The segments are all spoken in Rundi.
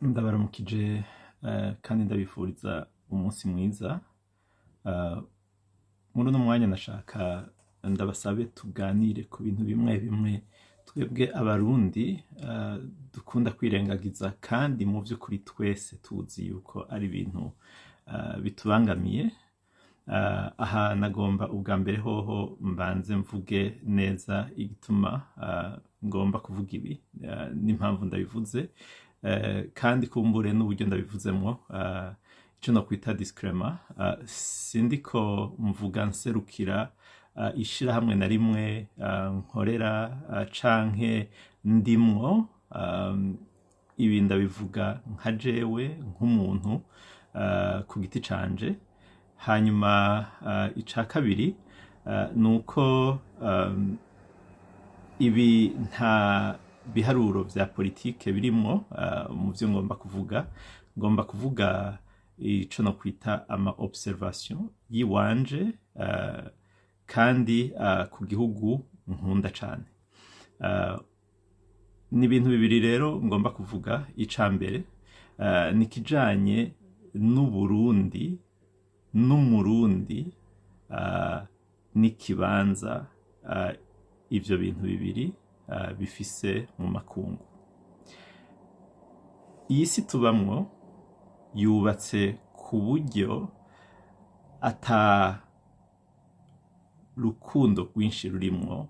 Ndabaramukije kandi ndabifuriza umunsi mwiza. Muri uno mwanya nashaka ndabasabe tuganire ku bintu bimwe bimwe twebwe Abarundi dukunda kwirengagiza, kandi mu vy'ukuri twese tuzi yuko ari ibintu bitubangamiye. Aha nagomba ubwa mbere hoho mbanze mvuge neza igituma ngomba kuvuga ibi n'impamvu ndabivuze, kandi kumbure n'uburyo ndabivuzemwo, ico nokwita disclaimer. Sindiko mvuga nserukira ishirahamwe na rimwe nkorera canke ndimwo. Ibi ndabivuga nka jewe, nk'umuntu ku giti canje. Hanyuma ica kabiri nuko ibi nta biharuro vya politike birimwo mu vyo ngomba kuvuga. Ngomba kuvuga ico nokwita ama observation yiwanje, kandi ku gihugu nkunda cane. Ni ibintu bibiri rero ngomba kuvuga. Ica mbere ni ikijanye n'Uburundi n'Umurundi, n'ikibanza ivyo bintu bibiri bifise mu makungu. Iyi si tubamwo yubatse ku buryo ata rukundo rwinshi rurimwo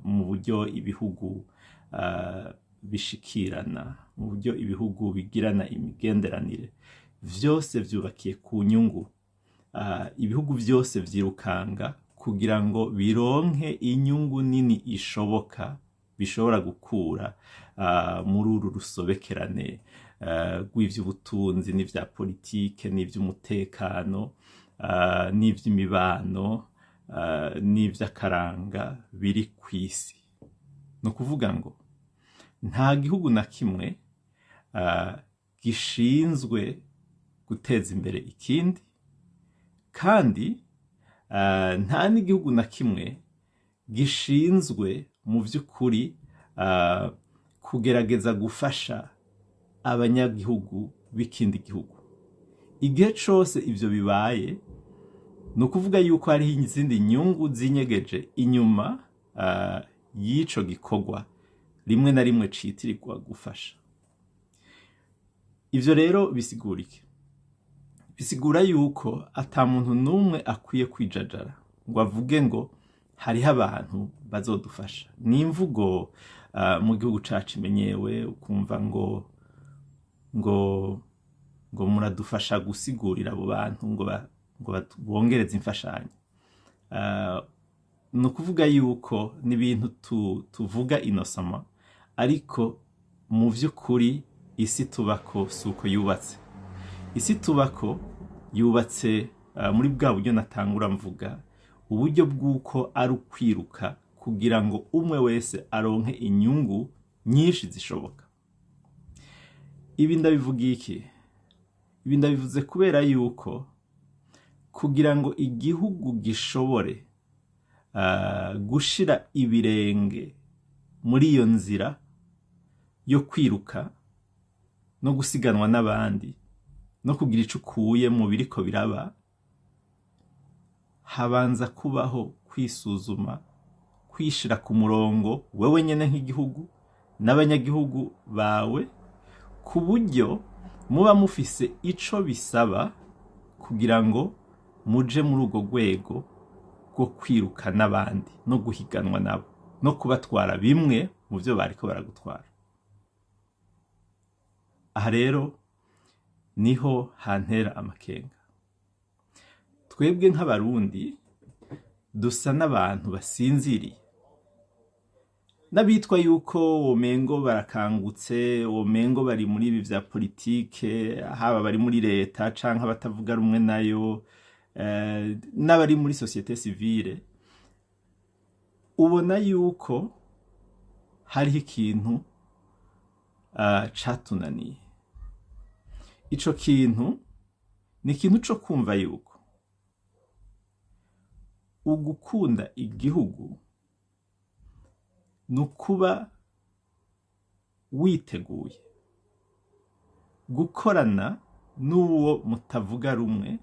mu buryo ibihugu bishikirana, mu buryo ibihugu bigirana imigenderanire. Vyose vyubakiye ku nyungu. Ibihugu vyose vyirukanga kugira ngo bironke inyungu nini ishoboka bishobora gukura muri uru rusobekerane rw'ivy'ubutunzi n'ivya politike n'ivy'umutekano, n'ivy'imibano, n'ivy'akaranga biri kw'isi. Ni ukuvuga ngo nta gihugu na kimwe gishinzwe guteza imbere ikindi, kandi nta n'igihugu na kimwe gishinzwe mu vy'ukuri kugerageza gufasha abanyagihugu b'ikindi gihugu. Igihe cose ivyo bibaye, ni ukuvuga yuko hariho izindi nyungu zinyegeje inyuma y'ico gikorwa rimwe na rimwe citirirwa gufasha. Ivyo rero bisigura iki? Bisigura yuko ata muntu n'umwe akwiye kwijajara ngo avuge ngo hariho abantu bazodufasha. Ni imvugo mu gihugu cacu imenyewe, ukumva ngo muradufasha gusigurira abo bantu ngo bongereze imfashanyo. Ni ukuvuga yuko ni ibintu tuvuga inosama, ariko mu vy'ukuri isi tubako si uko yubatse. Isi tubako yubatse muri bwa buryo natangura mvuga, uburyo bw'uko ari ukwiruka kugira ngo umwe wese aronke inyungu nyinshi zishoboka. Ibi ndabivuga iki? Ibi ndabivuze kubera yuko kugira ngo igihugu gishobore gushira ibirenge muri iyo nzira yo kwiruka no gusiganwa n'abandi no kugira ico ukuye mu biriko biraba, habanza kubaho kwisuzuma, kwishira ku murongo wewe nyene nk'igihugu n'abanyagihugu bawe, ku buryo muba mufise ico bisaba kugira ngo muje muri urwo rwego rwo kwiruka n'abandi no guhiganwa nabo no kubatwara bimwe mu vyo bariko baragutwara. Aha rero niho hantera amakenga. Twebwe nk'Abarundi dusa n'abantu basinziriye, n'abitwa yuko womengo barakangutse, womengo bari muri ibi vya politike, haba bari muri leta canke abatavuga rumwe nayo, n'abari muri société civile, ubona yuko hariho ikintu catunaniye. Ico kintu ni ikintu co kumva yuko ugukunda igihugu ni ukuba witeguye. Gukorana n'uwo mutavuga rumwe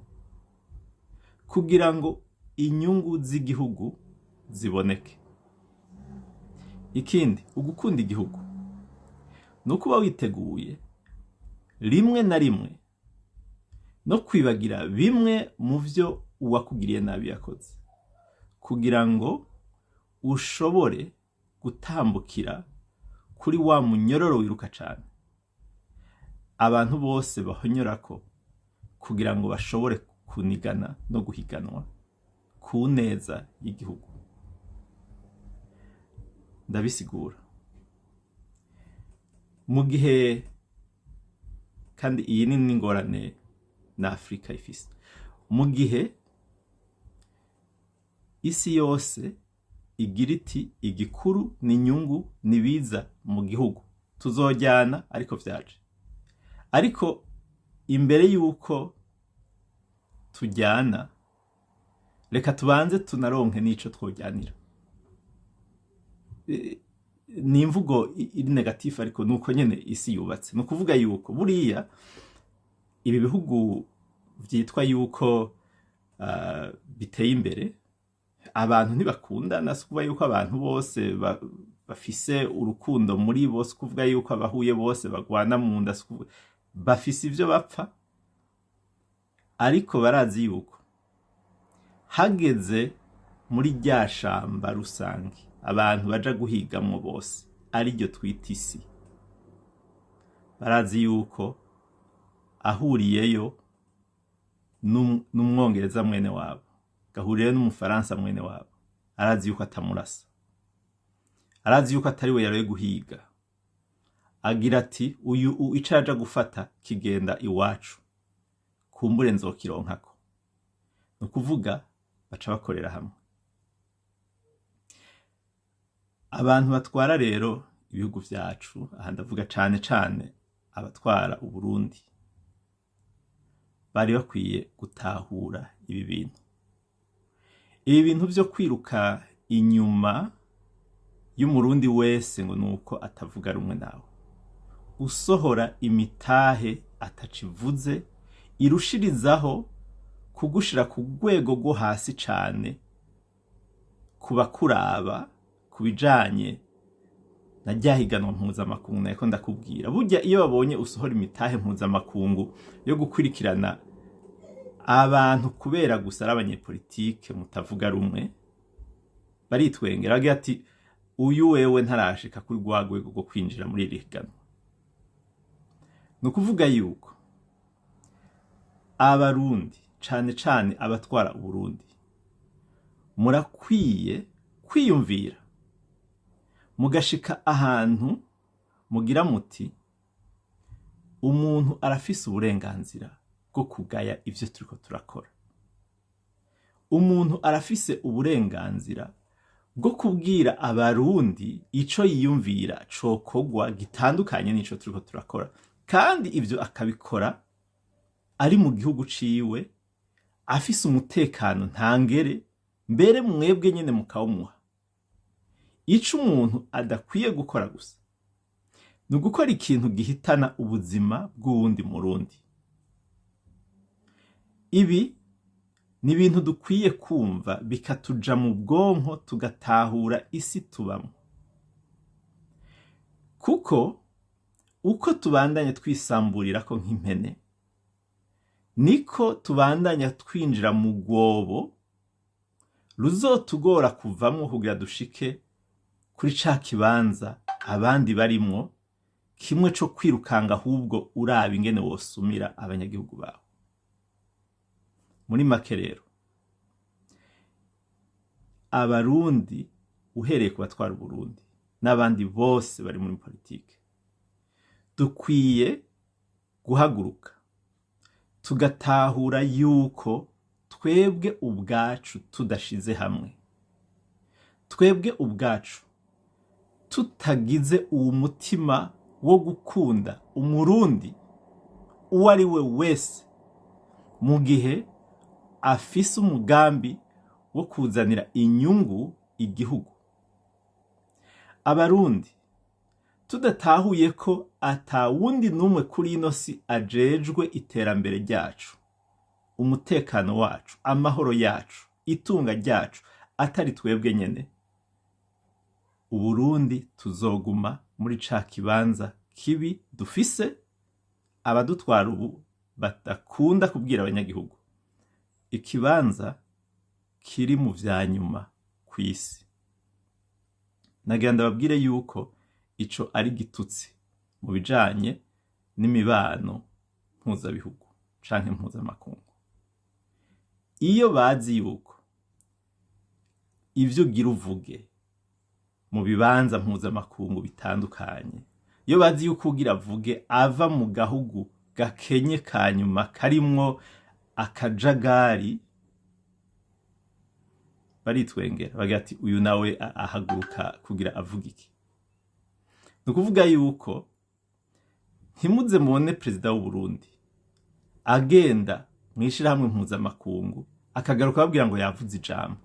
kugira ngo inyungu z'igihugu ziboneke. Ikindi, ugukunda igihugu ni ukuba witeguye rimwe na rimwe no kwibagira bimwe mu vyo uwakugiriye nabi yakoze, kugira ngo ushobore gutambukira kuri wa munyororo wiruka cane abantu bose bahonyorako, kugira ngo bashobore kunigana no guhiganwa ku neza y'igihugu. Ndabisigura mu gihe, kandi iyi ni n'ingorane na Afurika ifise, mu gihe isi yose igira iti: "Igikuru ni inyungu, nibiza mu gihugu, tuzojyana." Ariko vyaje, ariko imbere y'uko tujyana, reka tubanze tunaronke n'ico twojyanira. Ni imvugo iri négatif, ariko nuko nyene isi yubatse. Ni ukuvuga yuko buriya ibi bihugu vyitwa yuko biteye imbere, abantu ntibakundana. Si ukuvuga yuko abantu bose bafise urukundo muri bo, si ukuvuga yuko abahuye bose bagwana mu nda, bafise ivyo bapfa, ariko barazi yuko hageze muri rya shamba rusange abantu baja guhigamwo bose, ariryo twita isi, barazi yuko ahuriyeyo n'Umwongereza mwene wabo, gahuriyeyo n'Umufaransa mwene wabo, arazi yuko atamurasa, arazi yuko atari we yaroye guhiga. Agira ati: "Uyu ico yaja gufata kigenda iwacu, kumbure nzokironkako." Ni ukuvuga baca bakorera hamwe. Abantu batwara rero ibihugu vyacu, aha ndavuga cane cane abatwara Uburundi, bari bakwiye gutahura ibi bintu, ibi bintu vyo kwiruka inyuma y'Umurundi wese ngo nuko atavuga rumwe nawe, usohora imitahe atacivuze, irushirizaho kugushira ku rwego rwo hasi cane kubakuraba ku bijanye na rya higanwa mpuzamakungu nariko ndakubwira. Burya iyo babonye usohora imitahe mpuzamakungu yo gukurikirana abantu kubera gusa ari abanyepolitike mutavuga rumwe, baritwengera, bagira ati: "Uyu wewe ntarashika kuri rwa rwego rwo kwinjira muri iri higanwa." Ni ukuvuga yuko Abarundi, cane cane abatwara Uburundi, murakwiye kwiyumvira mugashika ahantu mugira muti: "Umuntu arafise uburenganzira bwo kugaya ivyo turiko turakora, umuntu arafise uburenganzira bwo kubwira Abarundi ico yiyumvira cokorwa gitandukanye n'ico turiko turakora, kandi ivyo akabikora ari mu gihugu ciwe, afise umutekano ntangere, mbere mwebwe nyene mukawumuha." Ico umuntu adakwiye gukora gusa ni ugukora ikintu gihitana ubuzima bw'uwundi Murundi. Ibi ni ibintu dukwiye kumva bikatuja mu bwonko, tugatahura isi tubamwo, kuko uko tubandanya twisamburirako nk'impene, niko tubandanya twinjira mu rwobo ruzotugora kuvamwo kugira dushike kuri ca kibanza abandi barimwo, kimwe co kwirukanga ahubwo uraba ingene wosumira abanyagihugu bawe. Muri make rero, Abarundi, uhereye ku batwara Uburundi n'abandi bose bari muri politike, dukwiye guhaguruka tugatahura yuko twebwe ubwacu tudashize hamwe, twebwe ubwacu tutagize uwo mutima wo gukunda Umurundi uwo ari we wese mu gihe afise umugambi wo kuzanira inyungu igihugu, Abarundi Tudatahuye ko atawundi n'umwe kuri ino si ajejwe iterambere ryacu, umutekano wacu, amahoro yacu, itunga ryacu, atari twebwe nyene, Uburundi tuzoguma muri ca kibanza kibi dufise abadutwara ubu badakunda kubwira abanyagihugu, ikibanza kiri mu vya nyuma kw'isi. Nagira ndababwire yuko ico ari igitutsi mu bijanye n'imibano mpuzabihugu canke mpuzamakungu. Iyo bazi yuko ivyo ugira uvuge mu bibanza mpuzamakungu bitandukanye, iyo bazi yuko ugira avuge ava mu gahugu gakenye ka nyuma karimwo akajagari, baritwengera bagira ati: "Uyu nawe ahaguruka kugira avuge iki?" Ni ukuvuga yuko ntimuze mubone perezida w'Uburundi agenda mw'ishirahamwe mpuzamakungu, akagaruka babwira ngo yavuze ijambo.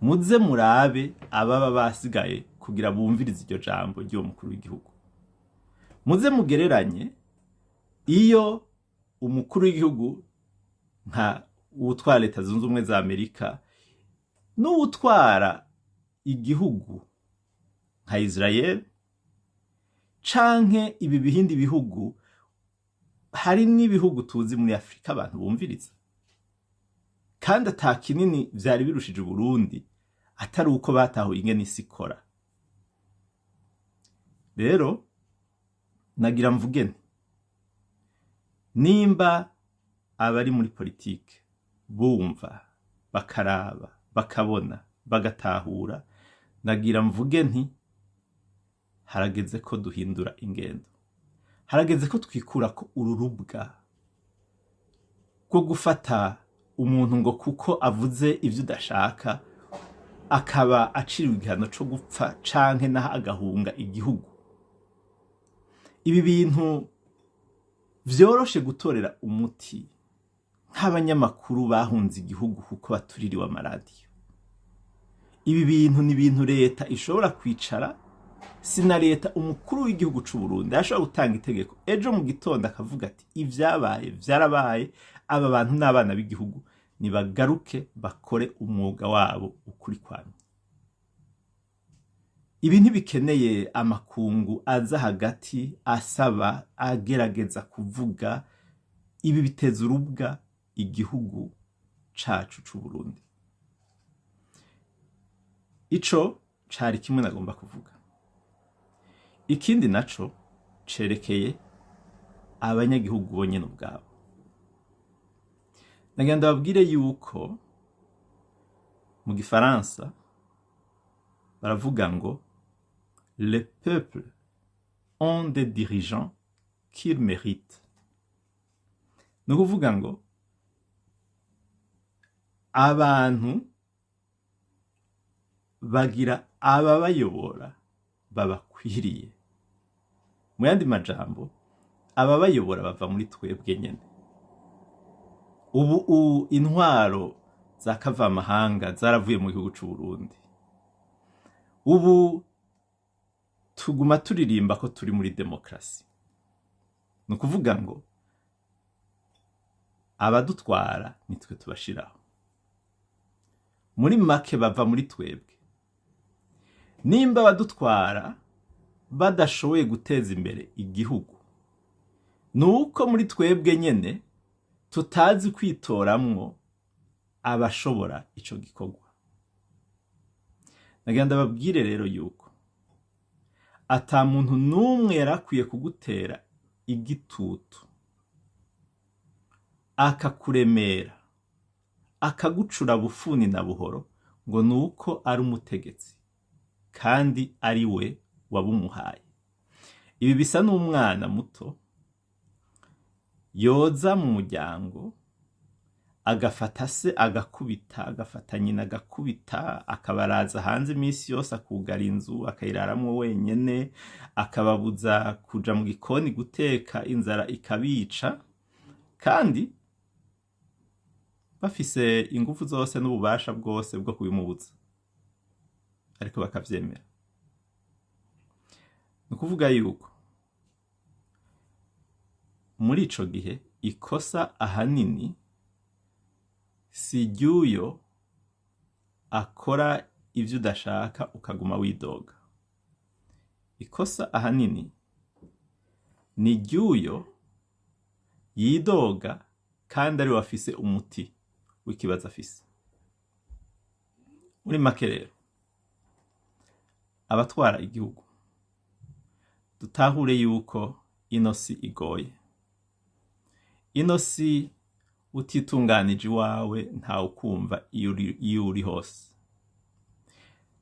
Muze murabe ababa basigaye kugira bumvirize iryo jambo ry'uwo mukuru w'igihugu. Muze mugereranye iyo umukuru w'igihugu nka uwutwara Leta Zunze Ubumwe za Amerika n'uwutwara igihugu nka Israel canke ibi bihindi bihugu. Hari n'ibihugu tuzi muri Afurika abantu bumviriza, kandi ata kinini vyari birushije Uburundi, atari uko batahuye ingene isi ikora. Rero nagira mvuge nti: nimba abari muri politike bumva, bakaraba, bakabona, bagatahura, nagira mvuge nti: harageze ko duhindura ingendo, harageze ko twikura ko uru rubwa rwo gufata umuntu ngo kuko avuze ivyo udashaka, akaba aciriwe igihano co gupfa canke naho agahunga igihugu. Ibi bintu vyoroshe gutorera umuti, nk'abanyamakuru bahunze igihugu kuko batuririwe amaradiyo. Ibi bintu ni ibintu leta ishobora kwicara, si na leta, umukuru w'igihugu c'u Burundi ashobora gutanga itegeko ejo mu gitondo, akavuga ati: "Ivyabaye vyarabaye, aba bantu n'abana b'igihugu, nibagaruke bakore umwuga wabo ukuri kwamye." Ibi ntibikeneye amakungu aza hagati asaba, agerageza kuvuga. Ibi biteza urubwa igihugu cacu c'u Burundi. Ico cari kimwe nagomba kuvuga. Ikindi naco cerekeye abanyagihugu bonyene ubwabo. Nagira ndababwire yuko mu gifaransa baravuga ngo: "Les peuples ont des dirigeants qu'ils méritent." Ni ukuvuga ngo abantu bagira ababayobora babakwiriye. Mu yandi majambo, ababayobora bava muri twebwe nyene. Ubu intwaro za kavamahanga zaravuye mu gihugu c'u Burundi. Ubu tuguma turirimba ko turi muri demokarasi. Ni ukuvuga ngo abadutwara nitwe tubashiraho. Muri make, bava muri twebwe. Nimba abadutwara badashoboye guteza imbere igihugu, ni uko muri twebwe nyene tutazi kwitoramwo abashobora ico gikorwa. Nagira ndababwire rero yuko ata muntu n'umwe yari akwiye kugutera igitutu, akakuremera, akagucura bufuni na buhoro, ngo ni uko ari umutegetsi kandi ari we wabumuhaye. Ibi bisa n'umwana muto yoza mu muryango, agafata se agakubita, agafata nyina agakubita, akabaraza hanze iminsi yose, akugara inzu akayiraramwo wenyene, akababuza kuja mu gikoni guteka, inzara ikabica, kandi bafise ingufu zose n'ububasha bwose bwo kubimubuza, ariko bakavyemera. Ni ukuvuga yuko muri ico gihe ikosa ahanini si ry'uyo akora ivyo udashaka ukaguma widoga. Ikosa ahanini ni ry'uyo yidoga kandi ariwe afise umuti w'ikibazo afise. Muri make rero, abatwara igihugu, dutahure yuko ino si igoye. Ino si utitunganije iwawe ntawe ukumva iyo uri hose.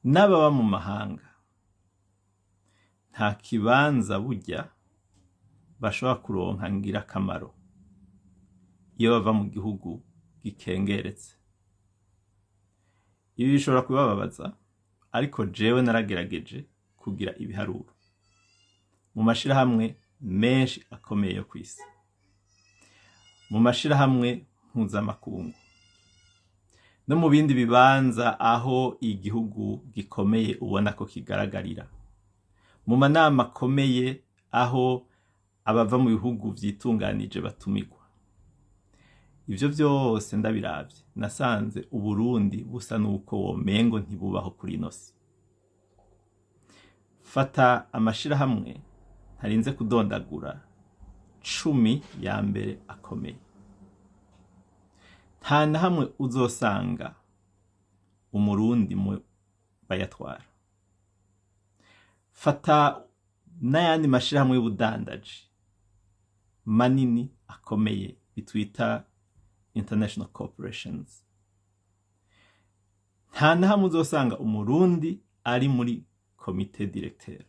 N'ababa mu mahanga nta kibanza burya bashobora kuronka ngirakamaro iyo bava mu gihugu gikengeretse. Ibi bishobora kubababaza, ariko jewe naragerageje kugira ibiharuro mu mashirahamwe menshi akomeye yo kw'isi, mu mashirahamwe mpuzamakungu, no mu bindi bibanza aho igihugu gikomeye ubona ko kigaragarira, mu manama akomeye aho abava mu bihugu vyitunganije batumigwa. Ivyo vyose ndabiravye, nasanze Uburundi busa nuko womengo ntibubaho kuri ino si. Fata amashirahamwe ntarinze kudondagura 10 ya mbere akomeye, nta na hamwe uzosanga Umurundi mu bayatwara. Fata n'ayandi mashirahamwe y'ubudandaji manini akomeye bitwita international corporations, nta na hamwe uzosanga Umurundi ari muri comité directeur.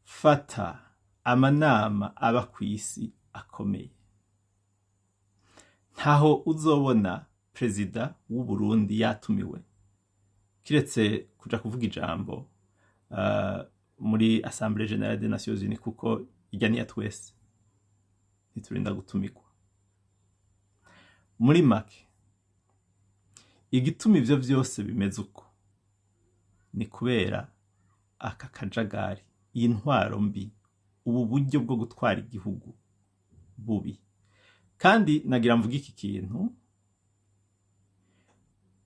Fata amanama aba kw'isi akomeye, ntaho uzobona perezida w'Uburundi yatumiwe, kiretse kuja kuvuga ijambo muri Assemblée Générale des Nations Unies, kuko irya niya twese, ntiturinda gutumigwa. Muri make, igituma ivyo vyose bimeze uko ni kubera aka kajagari, iyi ntwaro mbi, ubu buryo bwo gutwara igihugu bubi. Kandi nagira mvuga iki kintu,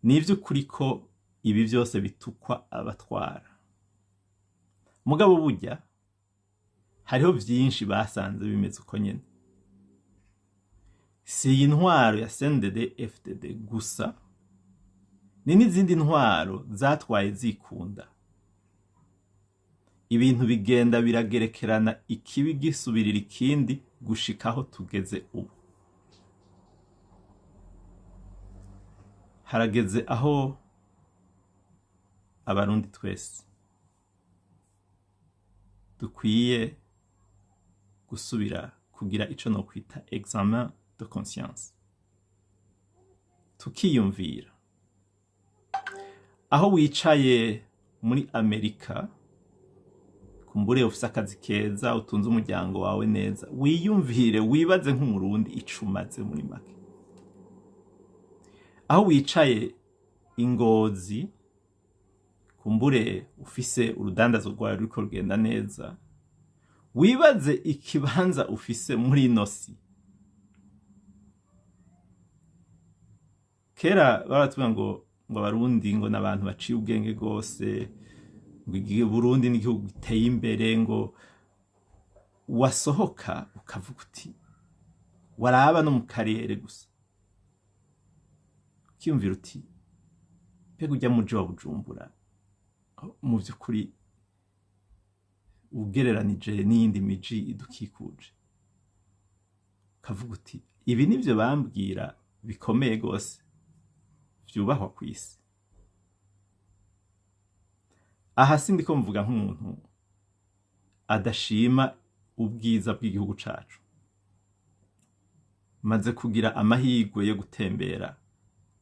ni ivy'ukuri ko ibi vyose bitukwa abatwara, mugabo burya hariho vyinshi basanze bimeze uko nyene. Si iyi ntwaro ya CNDD FDD gusa, ni n'izindi ntwaro zatwaye zikunda. Ibintu bigenda biragerekerana, ikibi gisubirira ikindi gushika aho tugeze ubu. Harageze aho Abarundi twese dukwiye gusubira kugira ico nokwita examen de conscience, tukiyumvira. Aho wicaye muri Amerika, kumbure ufise akazi keza, utunze umuryango wawe neza, wiyumvire, wibaze nk'Umurundi ico umaze muri make. Aho wicaye Ingozi, kumbure ufise urudandazo rwawe ruriko rugenda neza, wibaze ikibanza ufise muri ino si. Kera baratubwira ngo Abarundi ngo n'abantu baciye ubwenge gose, ngo Burundi n'igihugu giteye imbere, ngo wasohoka ukavuga uti waraba no mu karere gusa, ukiyumvira uti mbega urya muji wa Bujumbura mu vy'ukuri ugereranije n'iyindi miji idukikuje, ukavuga uti ibi nivyo bambwira bikomeye gose vyubahwa kw'isi. Aha sindiko mvuga nk'umuntu adashima ubwiza bw'igihugu cacu. Maze kugira amahirwe yo gutembera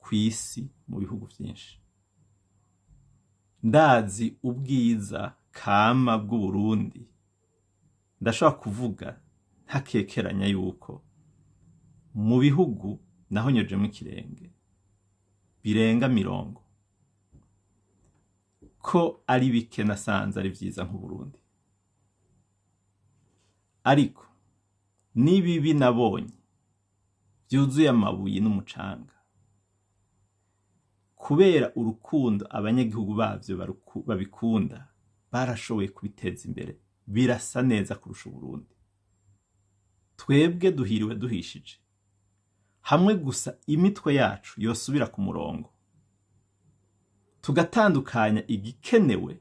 kw'isi mu bihugu vyinshi, ndazi ubwiza kama bw'Uburundi. Ndashobora kuvuga ntakekeranya yuko mu bihugu nahonyojemwo ikirenge birenga 20, Ko ari bike nasanze ari vyiza nk'Uburundi, ariko n'ibibi nabonye vyuzuye amabuye n'umucanga, kubera urukundo abanyagihugu bavyo babikunda, barashoboye kubiteza imbere, birasa neza kurusha Uburundi. Twebwe duhiriwe duhishije. Hamwe gusa imitwe yacu yosubira ku murongo, tugatandukanya igikenewe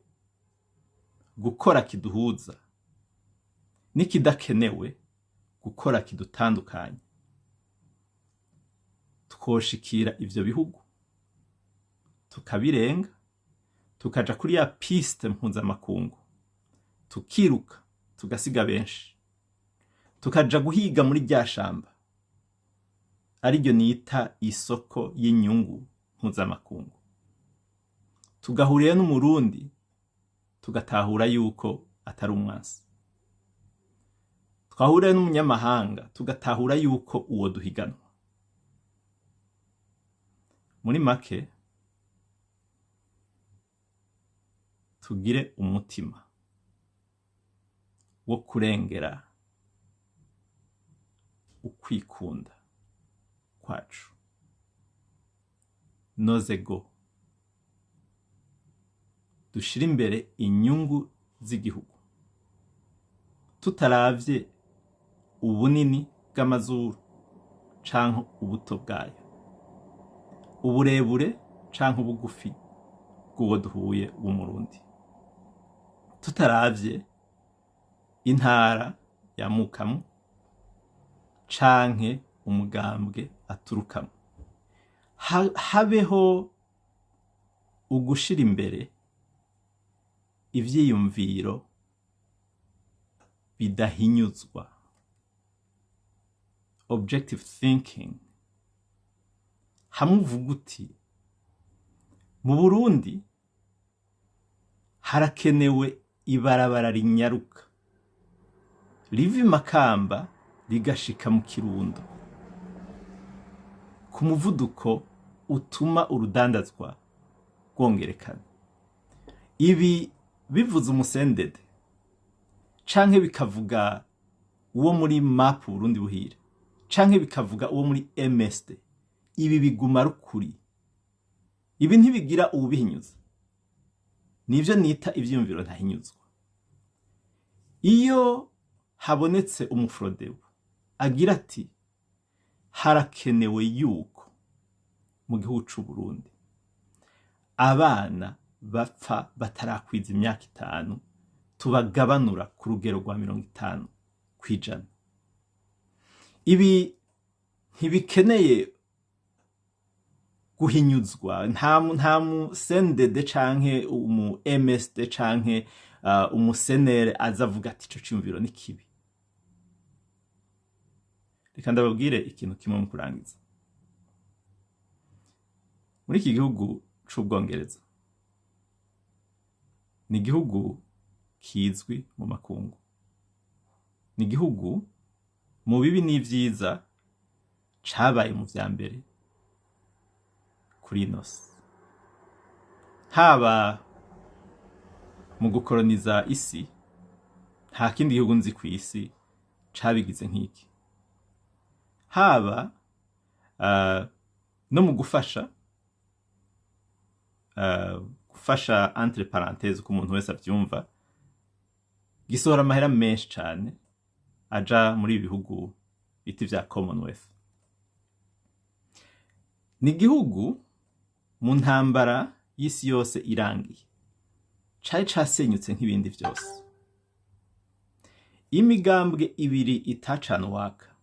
gukora kiduhuza n'ikidakenewe gukora kidutandukanya, twoshikira ivyo bihugu tukabirenga, tukaja kuri ya piste mpuzamakungu, tukiruka tugasiga benshi, tukaja guhiga muri rya shamba ariryo nita isoko y'inyungu mpuzamakungu, tugahurira n'Umurundi, tugatahura yuko atari umwansi, twahurira n'umunyamahanga, tugatahura yuko uwo duhiganwa. Muri make, tugire umutima wo kurengera ukwikunda kwacu, nozego, dushire imbere inyungu z'igihugu, tutaravye ubunini bw'amazuru canke ubuto bwayo, uburebure canke ubugufi bw'uwo duhuye w'Umurundi, tutaravye intara yamukamwo canke umugambwe aturukamwo. Habeho ugushira imbere ivyiyumviro bidahinyuzwa, objective thinking. Hamwe uvuga uti: "Mu Burundi harakenewe ibarabara rinyaruka riva i Makamba rigashika mu Kirundo ku muvuduko utuma urudandazwa rwongerekana." Ibi bivuze umusendede canke bikavuga uwo muri MAP Burundi Buhire canke bikavuga uwo muri MSD, ibi biguma ari ukuri. Ibi ntibigira uwubihinyuza. Nivyo nita ivyiyumviro ntahinyuzwa. Iyo habonetse umufrodebu agira ati: "Harakenewe yuko mu gihugu c'Uburundi abana bapfa batarakwiza imyaka 5 tubagabanura ku rugero rwa 50%," ibi ntibikeneye guhinyuzwa. Nta mu CNDD canke umu MSD canke umusenere aza avuga ati: "Ico ciyumviro ni kibi." Reka ndababwire ikintu kimwe mu kurangiza. Muri iki gihugu c'Ubwongereza, ni igihugu kizwi mu makungu, ni igihugu mu bibi n'ivyiza cabaye mu vya mbere kuri ino si, haba mu gukoroniza isi. Nta kindi gihugu nzi kw'isi cabigize nk'iki. Haba no mu gufasha, entre parenthèses, uko umuntu wese avyumva, gisohora amahera menshi cane aja muri ibi bihugu bita ivya Commonwealth. Ni igihugu mu ntambara y'isi yose irangiye cari casenyutse nk'ibindi vyose. Imigambwe ibiri itacana uwaka,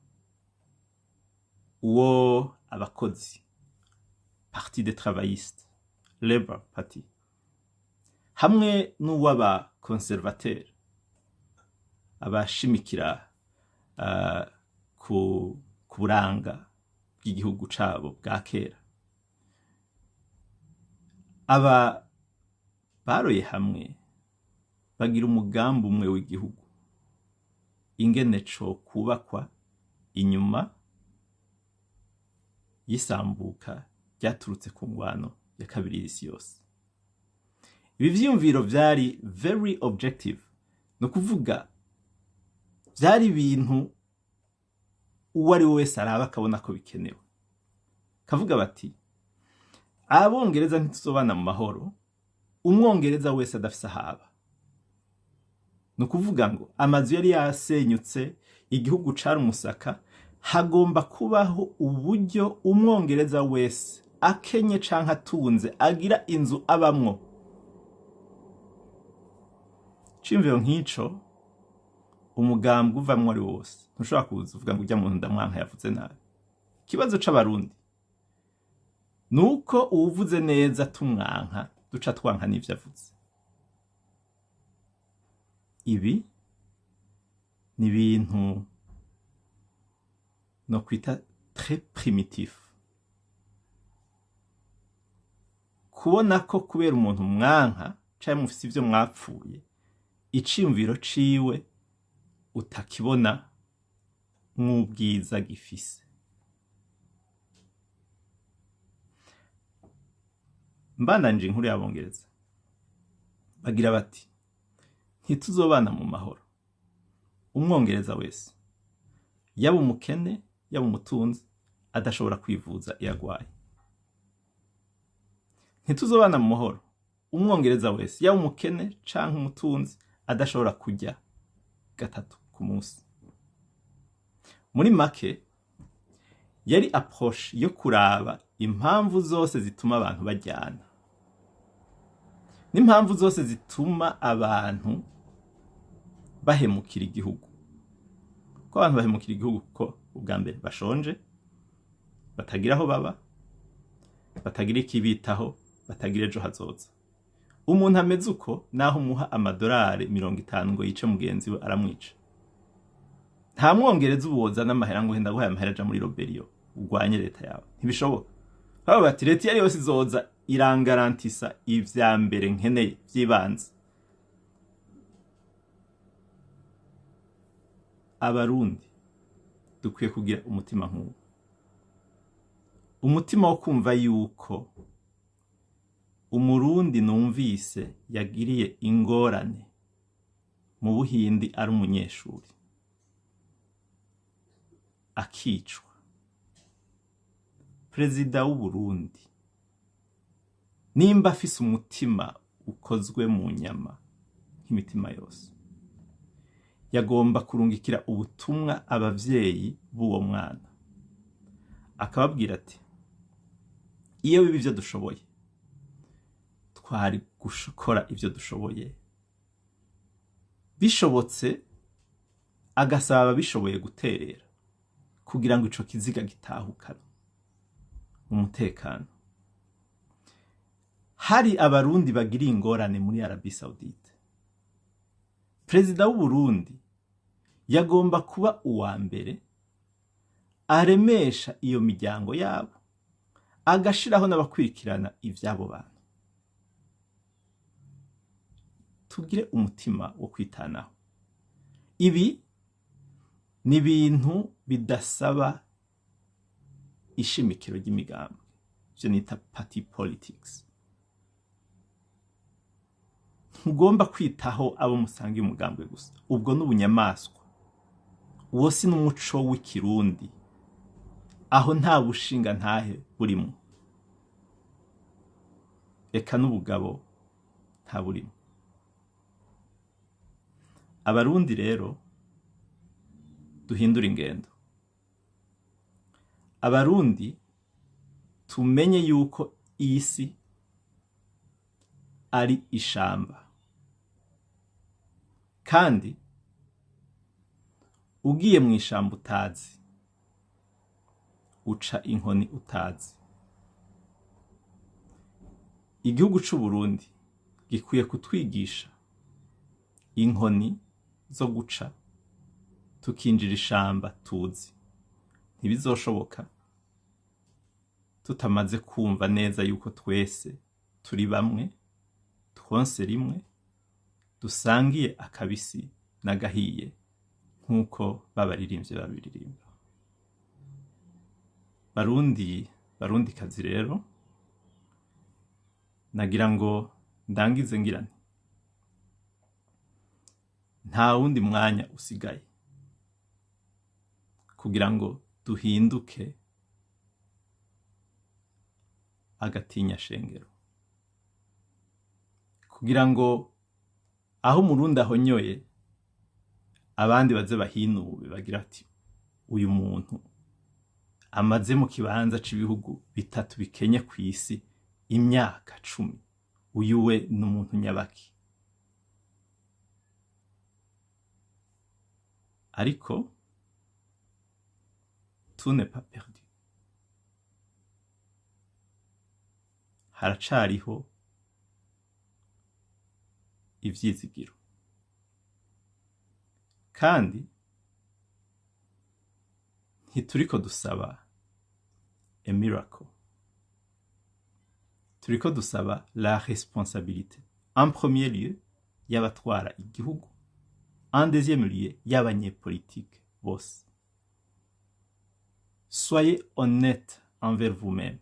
uwo abakozi, Parti des Travaillistes, Labour Party, hamwe n'uw'aba conservateur, abashimikira ku buranga bw'igihugu cabo bwa kera, aba baroye hamwe bagira umugambi umwe w'igihugu, ingene co kubakwa inyuma y'isambuka ryaturutse ku ngwano ya kabiri y'isi yose. Ibi vyiyumviro vyari very objective, ni ukuvuga vyari ibintu uwo ari we wese araba akabona ko bikenewe. Kavuga bati: "Abongereza ntituzobana mu mahoro umwongereza wese adafise ahaba." Ni ukuvuga ngo amazu yari yasenyutse, igihugu cari umusaka, hagomba kubaho uburyo umwongereza wese, akenye canke atunze, agira inzu abamwo. Ciyumviro nk'ico, umugambwe uvamwo ari wose, ntushobora kuza uvuga ngo urya muntu ndamwanka, yavuze nabi. Ikibazo c'Abarundi nuko uwuvuze neza tumwanka, duca twanka n'ivyo avuze. Ibi ni ibintu no kwita très primitif, kubona ko kubera umuntu mwanka canke mufise ivyo mwapfuye, iciyumviro ciwe utakibona nk'ubwiza gifise. Mbandanije inkuru y'Abongereza, bagira bati: "Ntituzobana mu mahoro umwongereza wese, yaba umukene yaba umutunzi, adashobora kwivuza iyo agwaye. Ntituzobana mu mahoro umwongereza wese, yaba umukene canke umutunzi, adashobora kurya gatatu ku munsi." Muri make, yari approche yo kuraba impamvu zose zituma abantu bajyana n'impamvu zose zituma abantu bahemukira igihugu, ko abantu bahemukira igihugu kuko ubwa mbere bashonje, batagira aho baba, batagira ikibitaho, batagira ejo hazoza. Umuntu ameze uko, naho umuha amadolari 50 ngo yice mugenzi we, aramwica. Nta mwongereza uboza n'amahera ngo henda guhaye amahera aja muri rébellion urwanye leta yawe, ntibishoboka. Baba bati: "Leta iyo ari yose izoza irangarantisa ivya mbere nkeneye vy'ibanze." Abarundi dukwiye kugira umutima nk'uwo, umutima wo kumva yuko umurundi numvise yagiriye ingorane mu Buhindi ari umunyeshuri akicwa, perezida w'Uburundi nimba afise umutima ukozwe mu nyama nk'imitima yose, yagomba kurungikira ubutumwa abavyeyi b'uwo mwana, akababwira ati: "Iyo biba ivyo dushoboye, twari gukora ivyo dushoboye." Bishobotse agasaba ababishoboye guterera kugira ngo ico kiziga gitahukane umutekano. Hari Abarundi bagiriye ingorane muri Arabie Saoudite, perezida w'Uburundi yagomba kuba uwa mbere aremesha iyo miryango yabo, agashiraho n'abakwirikirana ivy'abo bantu. Tugire umutima wo kwitanaho. Ibi ni ibintu bidasaba ishimikiro ry'imigambwe, ivyo nita party politics. Ntugomba kwitaho abo musangiye umugambwe gusa, ubwo n'ubunyamaswa, uwo si n'umuco w'Ikirundi, aho nta bushinga ntahe burimo, eka n'ubugabo nta burimo. Abarundi rero duhindure ingendo. Abarundi tumenye yuko isi ari ishamba, kandi ugiye mu ishamba utazi, uca inkoni utazi. Igihugu c'Uburundi gikwiye kutwigisha inkoni zo guca tukinjira ishamba tuzi. Ntibizoshoboka tutamaze kumva neza yuko twese turi bamwe, twonse rimwe, dusangiye akabisi n'agahiye, nk'uko babaririmbyi babiririmba. Barundi, Barundikazi rero, nagira ngo Ndangize ngira nti nta wundi mwanya usigaye kugira ngo duhinduke agatinya shengero, kugira ngo aho Umurundi ahonyoye abandi baze bahinube, bagira ati uyu muntu amaze mu kibanza c'ibihugu bitatu bikenye kw'isi imyaka 10, uyu we ni umuntu nyabaki. Ariko tout n'est pas perdu, haracariho ivyizigiro, kandi ntituriko dusaba a miracle, turiko dusaba la responsabilité en premier lieu y'abatwara igihugu, en deuxième lieu y'abanyepolitike bose. Soyez honnête envers vous-même.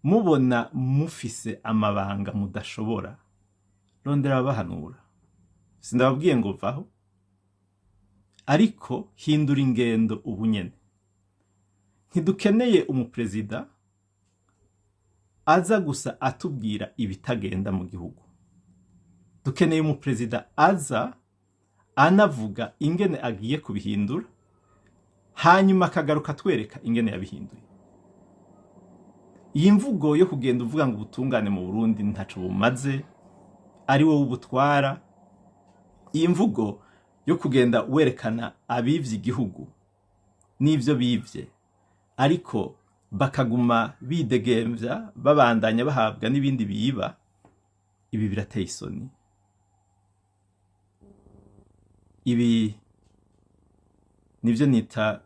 Mubona mufise amabanga mudashobora, rondera ababahanura. Sindababwiye ngo vaho, ariko hindura ingendo ubu nyene. Ntidukeneye umuperezida aza gusa atubwira ibitagenda mu gihugu. Dukeneye umuperezida aza anavuga ingene agiye kubihindura, hanyuma akagaruka atwereka ingene yabihinduye. Iyi mvugo yo kugenda uvuga ngo ubutungane mu Burundi ntaco bumaze, ari wowe ubutwara, iyi mvugo yo kugenda werekana abivye igihugu n'ivyo bivye, ariko bakaguma bidegemvya, babandanya bahabwa n'ibindi biba, ibi birateye isoni. Ibi nivyo nita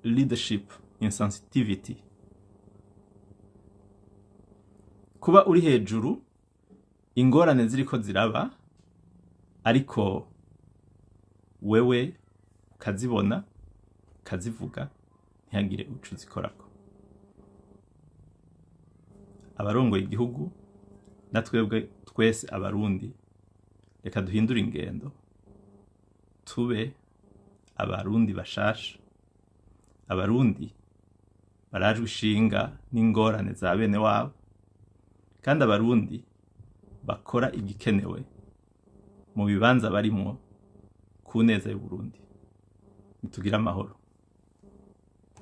leadership insensitivity. Kuba uri hejuru ingorane ziriko ziraba, ariko wewe ukazibona ukazivuga, ntihagire uco uzikorako. Abarongoye igihugu na twebwe twese Abarundi, reka duhindure ingendo, tube Abarundi bashasha, Abarundi barajwe ishinga n'ingorane za bene wabo, kandi Abarundi bakora igikenewe mu bibanza barimwo ku neza y'Uburundi. Nitugire amahoro.